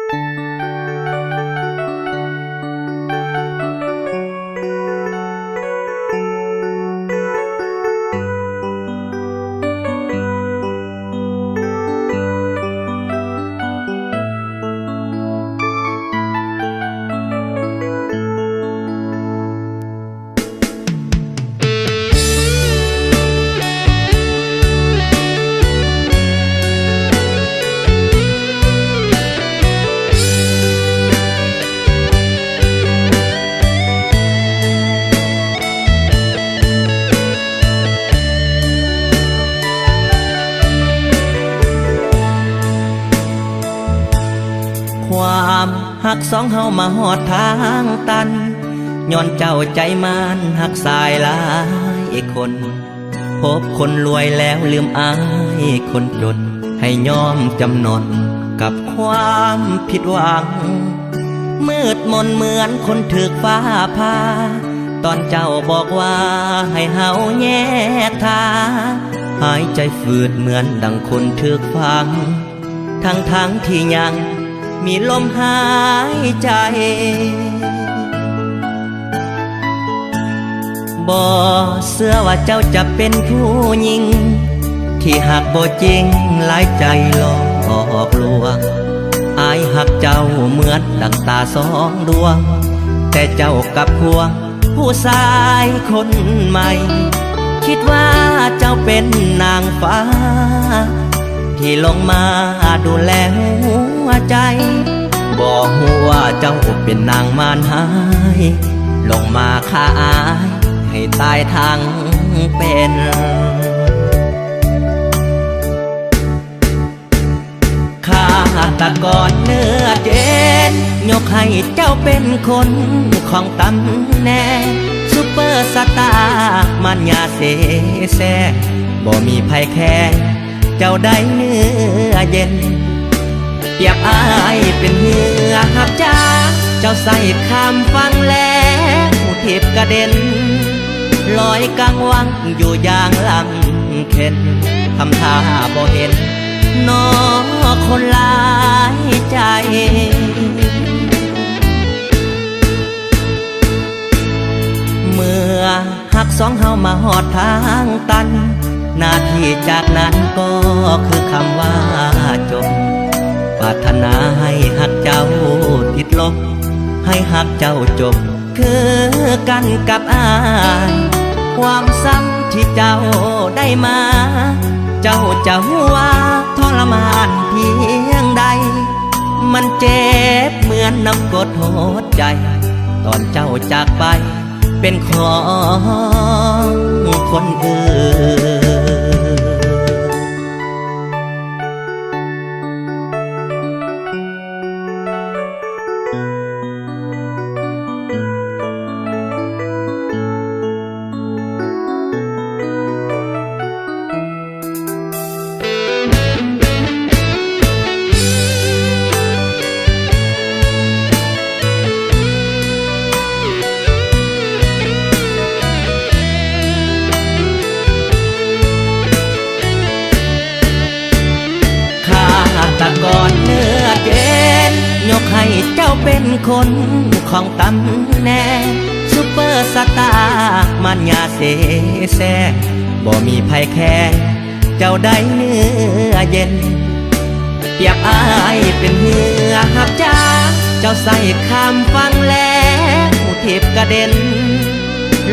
ຄວາມຮັກສອງເຮົາມາຮອດທາງຕັນ ຍ້ອນເຈົ້າໃຈໝັ່ນຮັກຊາຍຫຼາຍຄົນ ພົບຄົນລວຍແລ້ວລືມອາຍຄົນຈົນ ໃຫ້ຍອມຈຳນົນກັບຄວາມຜິດຫວັງ ມືດມົນເໝືອນຄົນຖືກຟ້າຜ່າ ຕອນເຈົ້າບອກວ່າໃຫ້ເຮົາແຍກທາງ ຫາຍໃຈຝືດເໝືອນດັ່ງຄົນຖືກຝັງ ທັງໆທີ່ຍັງມີລົມຫາຍໃຈ ບໍ່ເຊື່ອວ່າເຈົ້າຈະເປັນຜູ້ຍິງ ທີ່ຮັກບໍ່ຈິງ ຫຼາຍໃຈຫຼອກລວງ ອາຍຮັກເຈົ້າເໝືອນດັ່ງຕາສອງດວງ ແຕ່ເຈົ້າກັບຄວງ ຜູ້ຊາຍຄົນໃໝ່ ຄິດວ່າເຈົ້າເປັນນາງຟ້າ ທີ່ລົງມາດູແລຫົວໃຈ ບໍ່ຮູ້ວ່າເຈົ້າເປັນນາງມານຮ້າຍ ລົງມາຂ້າອາຍໃຫ້ຕາຍທັງເປັນ. ຄາຕະກອນເນື້ອເຢັນ ຍົກໃຫ້ເຈົ້າເປັນຄົນຂອງຕຳແໜ່ງ ຊຸບເປີສະຕາມານຍາເສແສງ ບໍ່ມີໃຜແຂ່ງເຈົ້າໄດ້ເນື້ອເຢັນ ປຽບອ້າຍເປັນເຮືອຮັບຈ້າງ ເຈົ້າໃສ່ຂ້າມຝັ່ງແລ້ວທິບກະເດັນ ລອຍກາງວັງຢູ່ຢ່າງລຳເຄັນ ທຳທ່າບໍ່ເຫັນ ນໍຄົນຫຼາຍໃຈ ເມື່ອຮັກສອງເຮົາມາຮອດທາງຕັນ ໜ້າທີ່ຈາກນັ້ນກໍຄືຄຳວ່າຈົບ ປາດຖະໜາໃຫ້ຮັກເຈົ້າຕິດລົບ ໃຫ້ຮັກເຈົ້າຈົບ ຄືກັນກັບອ້າຍ ຄວາມຊ້ຳທີ່ເຈົ້າໄດ້ມາ ເຈົ້າຈະຮູ້ວ່າທໍລະມານພຽງໃດ ມັນເຈັບເໝືອນນ້ຳກົດຫົວໃຈ ຕອນເຈົ້າຈາກໄປເປັນຂອງຄົນອື່ນ. ຄາຕະກອນເນື້ອເຢັນ ຍົກໃຫ້ເຈົ້າເປັນຄົນຂອງຕຳແໜ່ງ ຊຸບເປີສະຕາມານຍາເສແສງ ບໍ່ມີໃຜແຂ່ງເຈົ້າໄດ້ເນື້ອເຢັນ ປຽບອ້າຍເປັນເຮືອຮັບຈ້າງ ເຈົ້າໃສ່ຂ້າມຝັ່ງແລ້ວທິບກະເດັນ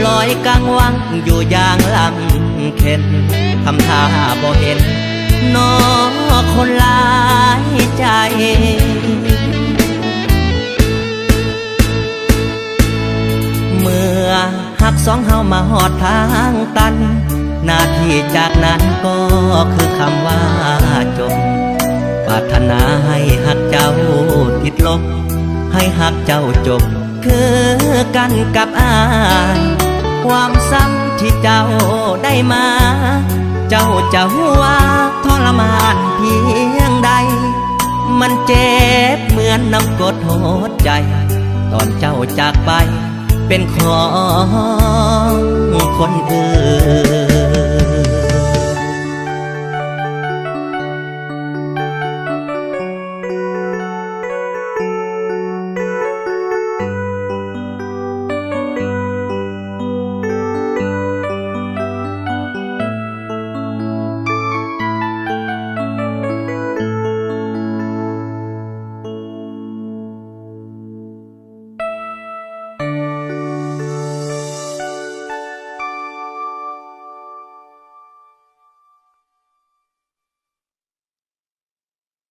ລອຍກາງວັງຢູ່ຢ່າງລຳເຄັນ ທຳທ່າບໍ່ເຫັນ ນໍຄົນຫຼາຍໃຈ ເມື່ອຮັກສອງເຮົາມາຮອດທາງຕັນ ໜ້າທີ່ຈາກນັ້ນກໍຄືຄຳວ່າຈົບ ປາດຖະໜາໃຫ້ຮັກເຈົ້າຕິດລົບ ໃຫ້ຮັກເຈົ້າຈົບ ຄືກັນກັບອ້າຍ ຄວາມຊ້ຳທີ່ເຈົ້າໄດ້ມາ ເຈົ້າຈະຮູ້ວ່າທໍລະມານພຽງໃດ ມັນເຈັບເໝືອນນ້ຳກົດຫົວໃຈ ຕອນເຈົ້າຈາກໄປເປັນຂອງຄົນອື່ນ.